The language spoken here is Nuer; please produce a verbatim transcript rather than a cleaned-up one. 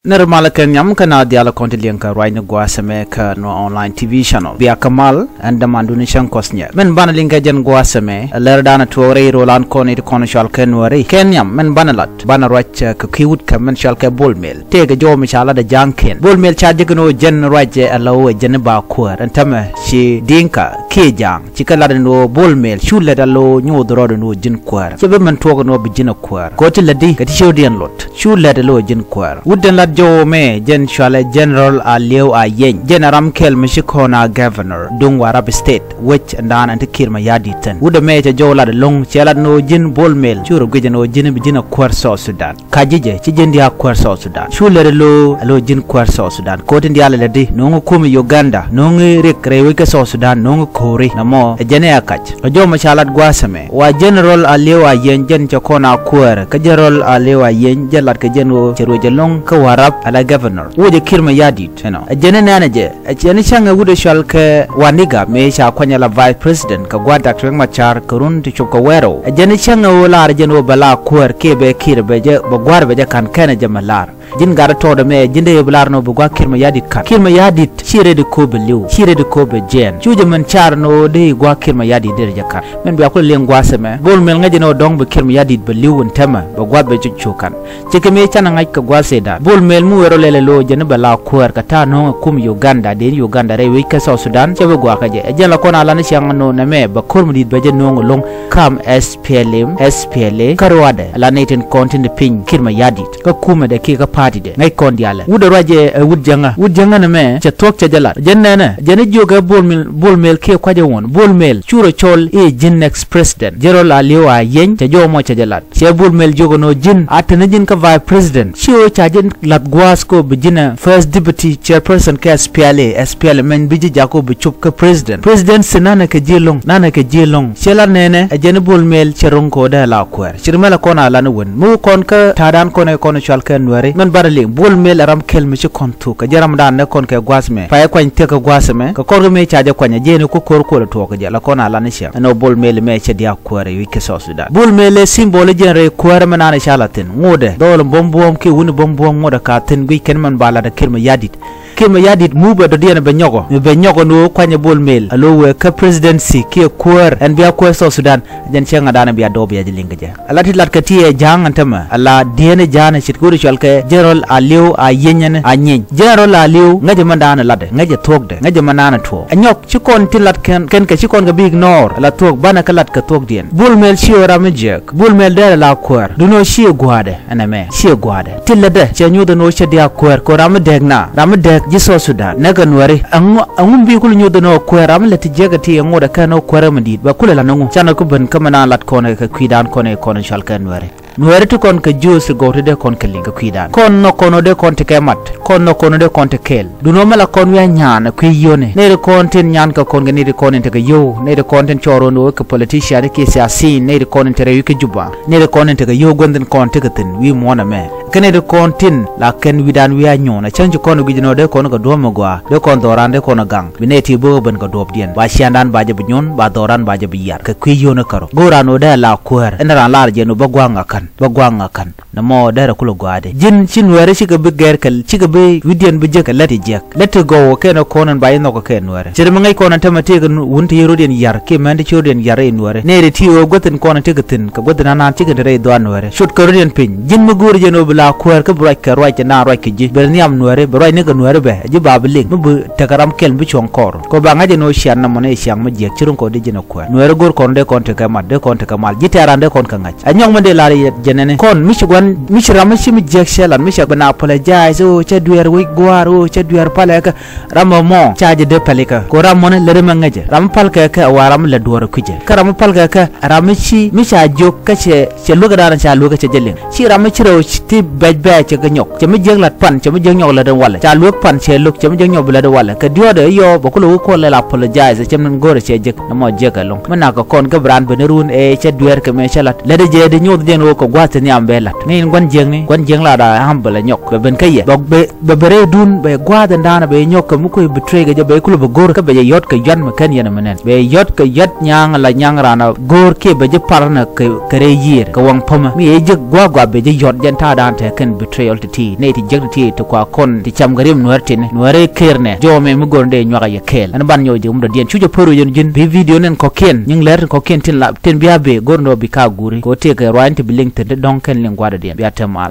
Nɛr malä kɛ nhiam kä na diaal kɔn ti liŋ kɛ ruacni gua̱a̱th ɛmɛ kä Nuer Online T V channel. Bia kä mal ɛn dämandun cäŋ kɔs nyɛ. Min banɛ liŋ kɛ jɛn gua̱a̱th ɛmɛ, lɛr danɛ tuɔɔk rɛy rolan kɔn it kɔn cual kɛ Nuɛri. Kɛ nhiam min banɛ lat, banɛ ruac kɛ kui̱ wut kɛ min cual kɛ Bol Mel. Tëëkɛ jɔw mi ca lat ɛ ja̱a̱ŋ ken. Bol Mel ca jek ni ɣöö jɛn ruac ɛ la ɣöö jɛn ba kuäär. Ɛn tämɛ ci Diŋka kiɛ ja̱a̱ŋ. Ci kɛ lat ɛn ɣöö Bol Mel cu lät ɛ la ɣöö nyoth rɔɔd ɛn ɣöö ji̱n kuäär. Cɛ bi min tuɔɔk ɛn ɣöö bi ji̱n ɛ kuäär. Kɛ ɣöö ti lätdi kɛ ti ciötdiɛn lot. Cu lät ɛ la ɣöö ji̱n kuäär. Wut ɛn lat jɔw mɛ jɛn cualɛ General Alieu Ayeny. Jɛn ɛ ram kɛl mi ci kɔn a governor duŋ Warrap State. Wec ɛn daan ɛn ti Kiir Mayardit thi̱n. Wut ɛmɛ cɛ jɔw lat ɛlɔ̱ŋ, cɛ lat ɛn ɣöö ji̱n Bol Mel cu rɔ guic ɛn ɣöö ji̱n bi ji̱n ɛ kuäär South Sudan. Ka ji̱ jɛ ci ji̱n diaal kuäär South Sudan. Cu lät ɛ la ɣöö, ɛ la ɣöö ji̱n kuäär South Sudan. Kɛ ɣöö tin diaal ɛ lätdi, no̱o̱ŋ ɛ kum Uganda, no̱o̱ŋ ɛ riɛk rɛy wec kä South Sudan, no̱o̱ŋ ɛ ko̱ri, nɔmɔ ɛ jɛn ɛ a kac. Ɛ jɔw mɛ ca lat gua̱a̱th ɛmɛ. Wa General Alieu Ayeny jɛn cɛ kɔn a kuäär, kä General Alieu Ayeny jɛ lat kɛ jɛn ɣöö cɛ ruec ɛlɔ̱ŋ kä Warrap ala governor. Wec ɛ Kiir Mayardit, you know. Ɛ jɛn ɛ nɛnɛ jɛ, ɛ jɛn ɛ cäŋ ɛ wut ɛ cual kɛ Waniga mëë ca kuany ala vice president kɛ gua̱a̱th Doctor Riek Machar kɛ run ti cop kɛ wäl rɛw. Ɛ jɛn ɛ cäŋ ɛ ɣöö lar jɛn ɣöö bɛ la kuäär kiɛ bɛ Kiir bɛ jɛ, bɛ gua̱a̱r bɛ jɛ ka̱n kɛnɛ jɛ mɛ lar. Ji̱n gat tɔɔdɛ mɛ, ji̱n dee bi lar nɔ bi gua̱a̱ Kiir Mayardit ka̱n. Kiir Mayardit ci ready ko bi li̱w, ci ready ko bi jiɛɛn. Cu jɛ min car nɔ dee gua̱a̱ Kiir Mayardit dee jɛ ka̱n. Min bia kulɛ liŋ gua̱a̱th ɛmɛ. Bol Mel ŋäcɛ nɔ dɔ̱ŋ bi Kiir Mayardit bi li̱w ɛn tämɛ, bi gua̱a̱th bi cu cu ka̱n. Ci kɛ mi canɛ ŋa̱c kɛ gua̱a̱th ëëdan. Bol Mel mi wëë rɔ lɛl ɛ la ɣöö jɛn bɛ la kuäär kɛ ta̱a̱ no̱o̱ŋ ɛ kum Uganda, dee ni Uganda rɛy wec kä South Sudan, cɛ bi gua̱a̱ kä jɛ. Ɛ jɛn la kɔn a lan cäŋ nɔ nɛmɛ, bɛ ko̱r mi di̱i̱t bɛ jɛ no̱o̱ŋ ɛlɔ̱ŋ kam S P L M, S P L A, kä ruacdɛ, la nɛy tin kɔn tin piny Kiir Mayardit. Kä kumɛdɛ kiɛ kä party dɛ. Ŋäc kɔn diaalɛ. Wut ɛ ruac ɛ, ɛ wut jäŋä. Wut jäŋä nɛmɛ, cɛ thuɔ̱k cɛ jɛ lat. Jɛn nɛnɛ, jɛn jiök ɛ Bol Mel, Bol Mel kiɛ kuacɛ wuɔ̱n. Bol Mel, cu rɔ cɔl i̱ ji̱n next president. General Alieu Ayeny, cɛ jɔw mɔ cɛ jɛ lat. Cɛ Bol Mel jiök ɛn ɣöö ji̱n, a te ni ji̱n kä vice president. Ci ɣöö ca ji̱n lath gua̱a̱th kɛ ɣöö bi ji̱n ɛ first deputy chairperson kɛ S P L A, S P L A mɛn bi ji̱ jak kɛ ɣöö bi cop kä president. Presidency nanɛ kɛ ji̱ ɛlɔ̱ŋ, nanɛ kɛ ji̱ ɛlɔ̱ŋ. Cɛ lat nɛnɛ, ɛ jɛn Bol Mel cɛ ro̱ŋ kɛ ɣöö dee la kuäär. Ci ri mɛl ɛ kɔn a lan wen. Mi wä kɔn kä ta̱a̱dan kɔn ɛ kɔn cual kɛ Nuɛri. Mɛn banɛ liŋ, Bol Mel ɛ ram kɛl mi ci kɔn thuk. Kɛ jɛn ramdan ɛ kɔn kɛ gua̱a̱th mɛ. Pay ɛ kuany thiek kɛ gua̱a̱th ɛmɛ. Kɛ kɔr kɛ mëë ca jɛ kuany, ɛ jɛn ɛ ku ko̱r kuɔl ɛ tuɔɔk kɛ jɛ. La kɔn a lan cɛ. Ɛn ɣöö Bol Mel mɛ cɛ diaal kuäär ɛ wi̱c kɛ South Sudan. Bol Mel ɛ symbol ɛ jɛn rɛy kuäär mɛ naan ɛ ca la thi̱n. Ŋotdɛ. Dhɔl bom buɔ̱m kiɛ wuni bom buɔ̱m ŋotdɛ ka thi̱n guic kɛn mɛn ba lat ɛ Kiir Mayardit. Kiir Mayardit mupɛ dɔ̱diɛn bɛ nyɔkɔ. Mi bɛ nyɔkɔ ni ɣöö kuanyɛ Bol Mel. A lo̱ wee kä presidency kiɛ kuäär. Ɛn bia kuäär South Sudan. Jɛn cäŋ a danɛ bia dɔɔp bia jɛ liŋ kɛ jɛ. A la ti lat kɛ ti ɛ ja̱a̱ŋ ɛn tämɛ. A la dieen ɛ ja̱a̱ŋ ɛ ce̱tkɛ wut ɛ cual kɛ General Alieu Ayeny ɛn Ayeny. General Alieu ŋäcɛ mɛn danɛ latdɛ. Ŋäcɛ thuɔ̱kdɛ. Ŋäcɛ mɛn danɛ tuɔɔk. Ɛ nyɔk ci kɔn ti lat kɛn, kɛn kɛ ci kɔn kɛ bi ignore. A la thuɔ̱k banɛ kɛ lat kɛ thuɔ̱kdiɛn. Bol Mel ci ɣöö ram mi jiäk. Bol Mel dee la kuäär. Duundɛ ɣöö ciɛ gua̱a̱dɛ. Ɛn ɛmɛ ciɛ gua̱a̱dɛ. Ti lätdɛ cɛ nyuuth ɛn ɣöö cɛ diaal kuäär kɛ ɣöö ram mi dääk na, ram mi dääk ji̱ South Sudan. Näk kɛ Nuɛri. Ɛŋu, ɛŋu mi bi kulɛ nyuuth ɛn ɣöö kuäär ram mi lät ti jiäk ɛ ti ɛŋu dɛ kɛn ɣöö kuäär ɛ mi di̱i̱t. Bɛ kulɛ la̱t ni ŋu. Canɛ ku ben kä mi naan lat kɔn ɛ kɛ kui̱dan kɔn ɛ kɔn ɛ cual kɛ Nuɛri. Nuɛri ti kɔn kɛ juuth ti gɔw ti dee kɔn kɛ liŋ kɛ kui̱dan. Kɔn nhɔk kɔn ɣöö dee kɔn ti kɛ mat. Kɔn nhɔk kɔn ɣöö dee kɔn ti kɛɛl. Duundɛ ɣöö mi la kɔn wi̱i̱ a nya̱a̱n ɛ kui̱ yio̱o̱ni. Nɛy ti kɔn tin nyan kɛ kɔn kɛ nɛy ti kɔn in tekɛ yio̱w. Nɛy ti kɔn tin cɔɔr ɣöö ni wä kɛ politician kiɛ siasin. Nɛy ti kɔn in te rɛy wi̱i̱ kä Juba. Nɛy ti kɔn in tekɛ yio̱w gua̱n tin kɔn tekɛ thi̱n wi̱i̱ muɔ̱ɔ̱n ɛmɛ. Kä nɛy ti kɔn tin la kɛn wi̱i̱dan wi̱i̱ a nyuɔ̱ɔ̱n. A cäŋ ci kɔn wi̱c ni ɣöö dee kɔn kɛ duɔ̱ɔ̱p mi gɔaa. Dee kɔn dhɔran dee kɔn ɛ gaŋ. Bi nɛy ti bikɛ ben kɛ duɔ̱ɔ̱pdiɛn. Ba ciaŋdan ba jɛ bi nyuɔ̱n, ba dhɔran ba jɛ bi yiar. Kɛ kui̱ yio̱o̱ni kärɔ̱. Go̱o̱ran ɣöö dee la kuäär. Ɛn raan lar jɛ ni ɣöö bä gua̱a̱ŋ a ka̱n. Bä gua̱a̱ŋ a ka̱n. Nɔmɔ derɛ kulɛ gɔaa di. Ji̱n ci Nuɛri cikɛ bi gɛr kɛ, cikɛ bi wi̱cdiɛn bi jek kɛ lät i̱ jiäk. Lät ti gɔw kɛn ɛ kɔn in ba ji̱ nhɔk kɛ Nuɛri. Ce̱t mi ŋäc kɔn ɛn tämɛ tëëkɛ wun ti ci rɔ̱diɛn ya̱r kiɛ män ti ci rɔ̱diɛn ya̱r i̱ Nuɛri. Nɛy ti ti ɣöö guäth in kɔn in tekɛ thi̱n kɛ guäth in anan cikɛ te rɛy dhɔaar Nuɛri. Cot kɛ rɔ̱diɛn piny. Ji̱n mi go̱o̱ri jɛn ɣöö bi la kuäär kä bi ruac kɛ ruac ɛn ruac kɛ ji̱. Bɛ nhiam Nuɛri, bɛ ruac ni kɛ Nuɛri bɛ. Ji̱ ba bi liŋ. Mi bi tekɛ ram kɛl mi bi cuɔ̱ŋ kɔr. Kɛ ɣöö ba ŋa̱c ɛn ɣöö ciaŋ nɔmɔ ni ciaŋ mi jiäk ci ro̱ŋ kɔ di ji̱n ɛ kuäär. Nuɛri go̱o̱r kɔn dee kɔn tekɛ mat, dee kɔn tekɛ mal. Ji̱ tɛ̈ran dee kɔn kɛ ŋa̱c. Ɛ nyɔk mi dee lar yɛ jɛnɛni. Kɔn mi ci gua̱n, mi ci ram mi ci mi jiäk cɛ lat, mi cɛ bi na apologize, o cɛ dueer wec gua̱a̱r, o cɛ dueer palɛ kä ram mɔ mɔ ca jɛ dee pɛlikä. Ko ram mɔni lät mɛ ŋäcɛ. Ram mi palkɛ kɛ a wa ram mi lät duɔ̱ɔ̱r kui̱cɛ. Kä ram mi palkɛ kɛ a ram mi ci, mi ca jiök kä cɛ, cɛ luäk dan ca luäk kä cɛ jɛ liŋ. Ci ram mi ci rɛw ti bɛc bɛc cɛ kɛ nyɔk. Cɛ mi jiäk lat pan, cɛ mi jiäk nyɔk lät walɛ. Ca luäk pan cɛ lo̱k, cɛ mi jiäk nyɔk bi lät walɛ. Kɛ diɔ̱ɔ̱dɛ yɔ, bɛ kulɛ wä kuɔl lɛ la apologize, cɛ min go̱o̱rɛ cɛ jiäk. Nɔmɔ jiäk ɛlɔ̱ŋ. Mi nak kɛ kɔn kä bi raan ben run ɛ cɛ dueer kɛ mëë cɛ lat. Lät jɛ di nyoth jɛn ɣöö kɛ gua̱a̱th ti nhiam bɛ lat. Ni in gua̱n jiäkni, gua̱n jiäk la da humble ɛ nyɔk. Bɛ ben kä yɛ. Bɛ, bɛ, bɛ, bɛ rɛy dun, bɛ gua̱a̱th in da̱a̱n bɛ nyɔk kɛ mi kui̱ betray kɛ jɛ, bɛ kulɛ bɛ go̱r kä bɛ jɛ yɔt kɛ yuan mi kɛn yɛn mi nɛn. Bɛ yɔt kɛ yɔt nyaŋ la nyaŋ raan a go̱r kiɛ bɛ ji̱ par nɛ kɛ, kɛ rɛy yiër, kɛ waŋ pämɛ. Mi ɛ jiäk gua̱a̱th gua̱a̱th bɛ ji̱ yɔt jɛn ta̱a̱ da̱a̱n. te kɛn betrayal ti ti nɛy ti jiäk ti ti ti kua kɔn ti cam kɛ riɛm Nuäär tin, Nuäär ɛ ker nɛ jɔmɛ mi go̱r ni dee nyuak a yɛ kɛɛl. Ɛn ban nyɔk jɛ mum dɔ̱diɛn cu jɛ pär wi̱c ɛn ji̱n bi video nɛn kɔ̱kiɛn nyiŋ lɛr tin kɔ̱kiɛn tin la tin bia bee go̱r ni dɔ̱ bi ka guuri kɛ ɣöö tëëkɛ ruaacni ti bi liŋ thi̱n ti dɔ̱ŋ kɛn liŋ gua̱a̱r dɔ̱diɛn bia te mal.